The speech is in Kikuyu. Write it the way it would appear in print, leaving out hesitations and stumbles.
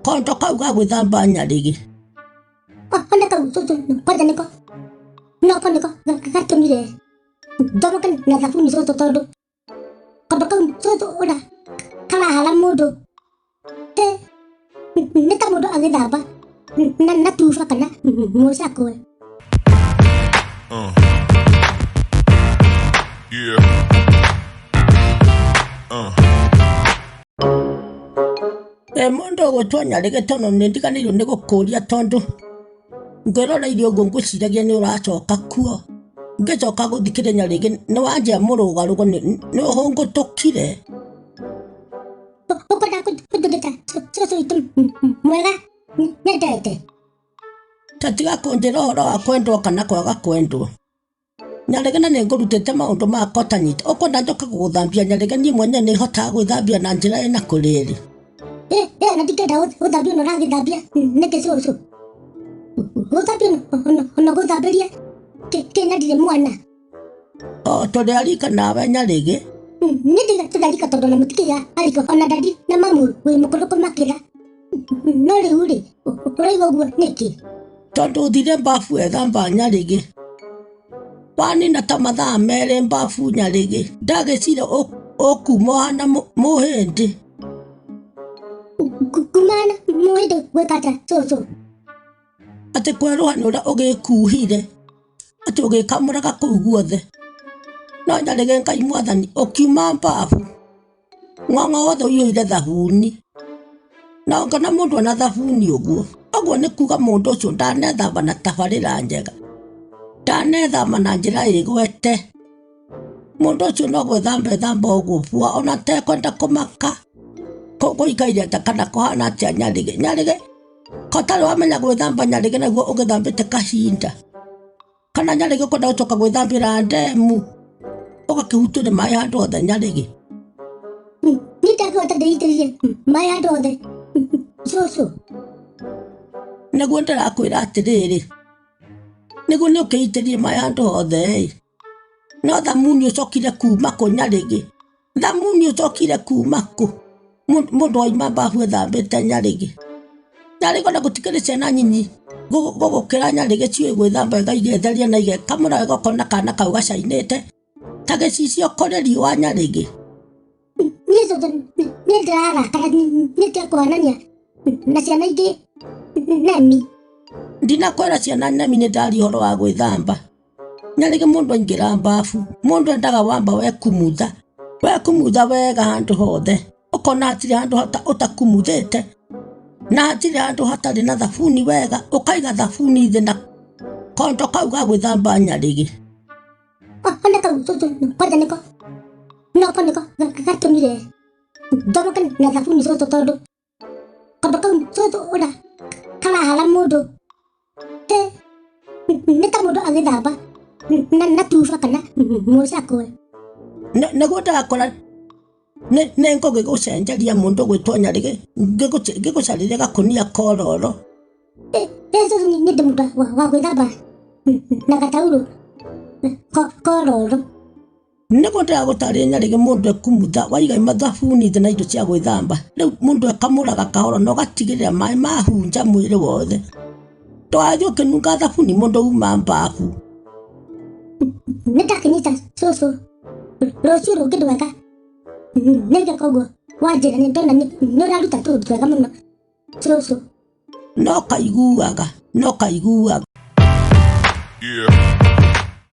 Kondo kau ga gwĩthamba nyarĩgĩ. Ona kau cũcũ kwanja nĩko noko nĩko gatũmire njomoke na thabuni cũcũ tondũ kondo kau cũcũ ũra karahara mũndũ nĩ ta mũndũ agĩthamba na tuba kana mũcakwe. Yeah. Ĩ mũndũ ũgwĩtwo Nyarĩgĩ tondũ nĩ ndiganĩirwo nĩ gũkũria tondũ ngwĩroreire ũguo ngwĩciragia nĩ ũracoka kuo. Ngĩcoka gũthikĩrĩria Nyarĩgĩ nĩ wanjia mũrũgarũgo nĩ ũhũngũtũkire. Ũkwenda kũnjũrĩta cũcũ witũ mwega nyendete? Ta tiga kũnjĩra ũhoro wa kwendwo kana kwaga kwendwo. Nyarĩge na nĩ ngũrutĩte maũndũ ma kotanyita. Ũkwenda njoke gũgũthambia Nyarĩge niĩ mwenyewe nĩ hotaga gwĩthambia na njĩra ĩna kũrĩrĩ. Ĩ na ndingĩenda gũthambio na ũragĩthambia nĩkĩ cũcũ? Gũthambio ona gũthambĩria kĩ na ndirĩ mwana. O tũrĩ a rika nawe Nyarĩge. Niĩ ndiga tũrĩ a rika tondũ ona mũtikĩrĩ a rika ona ndadi na mamu wĩ mũkũrũ kũmakĩra. No rĩu rĩ, ũraigua ũguo nĩkĩ? Tondũ thire mbabu ethamba Nyarĩgĩ. Wanina ta mathaa merĩ mbabu Nyarĩgĩ, ndagĩcira ũkuma ũhana mũhĩndĩ. Kuma hana mũhĩndĩ gwĩka atĩa cũcũ? Atĩ kwerũha nĩ ũrĩa ũgĩkuhire, atĩ ũgĩkamũraga kũu guothe. No Nyarĩgĩ Ngai mwathani ũkiuma mbabu. Ng'ong'o wothe ũiyũire thabuni. Na ũngĩona mũndũ ena thabuni ũguo, ũguo nĩ kuga mũndũ ũcio ndanethamba na tabarĩra njega, ndanethamba na njĩra ĩgwete. Mũndũ ũcio no gwĩthamba ethamba ũguo bua ona atekwenda kũmaka gũikaire atĩa kana kũhana atĩa Nyarĩgĩ. Nyarĩgĩ, ko ũtarĩ wamenya gwĩthamba Nyarĩgĩ naguo ũgĩthambĩte kahinda. Kana Nyarĩgĩ ũkwenda gũcoka gwĩthambĩra ndemu ũgakĩhutio nĩ maĩ handũ hothe Nyarĩgĩ. Niĩ ndangĩhota ndĩitĩrĩrie maĩ handũ hothe cũcũ. Nĩguo ndĩrakwĩra atĩrĩrĩ, nĩguo nĩ ũkĩitĩrĩrie maĩ handũ hothe ĩ, no thamuni ũcokire kuma kũ Nyarĩgĩ? Thamuni ũcokire kuma kũ? Mũndũ auma mbabu ethambĩte Nyarĩgĩ. Nyarĩgĩ ona gũtikĩrĩ ciana nyinyi gũgũkĩra Nyarĩgĩ ciũĩ gwĩthamba igetheria na igekamũra wega ũkona kana kau gacainĩte ta gĩcicio kũrĩ riũa Nyarĩgĩ. Niĩ cũcũ nĩ ndĩrarakara nĩ kũhanania na ciana ingĩ nemi. Ndinakwĩra ciana nemi nĩ ndaria ũhoro wa gwĩthamba. Nyarĩgĩ mũndũ aingĩra mbabu, mũndũ endaga wamba wekumutha, wekumutha wega handũ hothe, ũkona hatirĩ handũ ũtakumuthĩte, na hatirĩ handũ hatarĩ na thabuni wega, ũkaiga thabuni thĩ na kondo kau ga gwĩthamba nyarĩgĩ. Ona kau cũcũ kwanja nĩko noko nĩko gatũmire njomoke na thabuni cũcũ tondũ kondo kau cũcũ ũra karahara mũndũ nĩ ta mũndũ agĩthamba na tuba kana mũcakwe. Nĩguo ndĩrakora nĩ ngũgĩgũcenjeria mũndũ ũgwĩtwo Nyarĩgĩ ngĩgũcarĩrie gakũnia kororo. Cũcũ niĩ ndĩ mũndũ wa gwĩthamba na gataurũ kororo. Nĩguo ndĩragũtarĩria Nyarĩgĩ mũndũ ekumutha waiga mathabuni thĩ na indo cia gwĩthamba. Rĩu mũndũ ekamũraga kahora na ũgatigĩrĩra maĩ mahunja mwĩrĩ wothe. Ndũgathiĩ ũkĩnunga thabuni mũndũ uma mbabu. Nĩ ndakĩnyita cũcũ rũciũ rũngĩ rwega nĩngeka ũguo wanjĩra nĩ ndona nĩ ũraruta tũũndũ twega mũno cũcũ. No kaiguaga, no kaiguaga. Yeah.